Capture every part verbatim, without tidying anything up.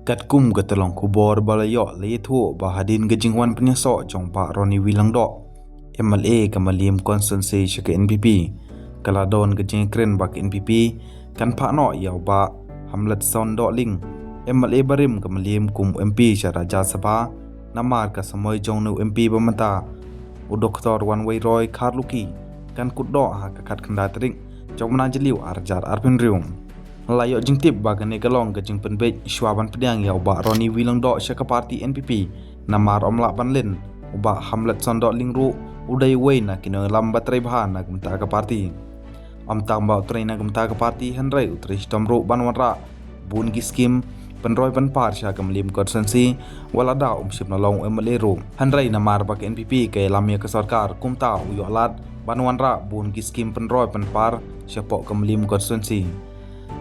Katkum ka tyllong khubor ba la ïoh, la ïathuh ba hadien ka jingwan pynïasoh jong Bah Ronnie V Lyngdoh, M L A ka Mylliem Constituency sha ka N P P, ka la don ka jingkren ba ka N P P kan phah noh ïa u Bah Hamletson Dohling, M L A barim ka Mylliem kum M P sha Rajya Sabha, namar ka samoi jong une u M P ba mynta, u Doktor Wanwei Roy Kharlukhi, kan kut noh ha ka khatkhyndai tarik jong u bnai Jylliew arhajar arphew hynriew. La ïoh jingtip ba kane ka long ka jingpynbeit shuwa ban pdiang ïa u Bah Ronnie V Lyngdoh sha ka party N P P, namar ym lah ban len, u Bah Hamletson Dohling ruh u dei uwei na ki nongïalam ba trei bha na ka bynta ka party. Ym tang ba u trei na ka bynta ka party, hynrei u trei shitom ruh ban wanrah bun ki skim pynroi pynpar sha ka Mylliem Constituency, wat lada um shym la long M L A ruh. Hynrei namar ba ka N P P ka ïalam ïa ka sorkar, kumta u ïoh lad ban wanrah bun ki skim pynroi pynpar shapoh ka Mylliem Constituency.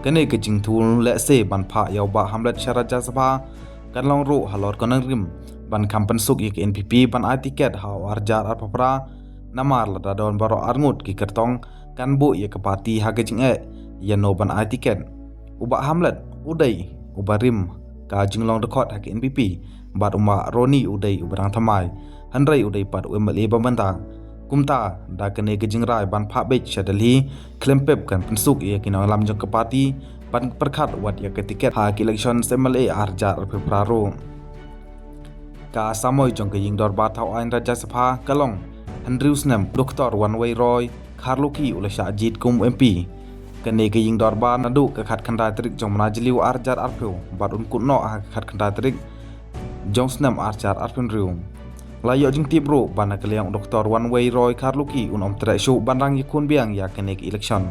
Kane ka jingthul lehse ban phah ïa u Bah Hamlet sha Rajya Sabha kan long ruh halor ka nongrim ban kham pynsuk ïa ka N P P ban ai tiket ha u arhajar arphew phra, namar lada don baroh arngut ki kyrtong kan buh ïa ka party ha ka jingeh ïano ban ai tiket. U Bah Hamlet u dei uba rim ka jinglong dkhot ha ka N P P, bad u Bah Ronnie u dei uba dang thymmai, hynrei u dei pat u M L A ba mynta. Kumta, da kane ka jingrai ban phah beit sha Delhi, khlem pep kan pynsuk ïa ki nongïalam jong ka party ban pyrkhat wat ïa ka tiket ha ka election M L A arhajar arphew phra ruh. Ka samoi jong ka ïing dorbar thaw aiñ Rajya Sabha ka long hynriew snem, Doktor Wanwei Roy Kharlukhi u la shah jied kum M P. Kane ka ïing dorbar naduh ka khatkhyndai tarik jong u bnai Jylliew arhajar arphew, bad un kut noh ha ka khatkhyndai tarik jong u snem arhajar arphew hynriew. La ïoh jingtip ruh ba na ka liang u Doktor Wanwei Roy Kharlukhi un ym treh shuh ban rang ïakhun biang ïa kane ka election.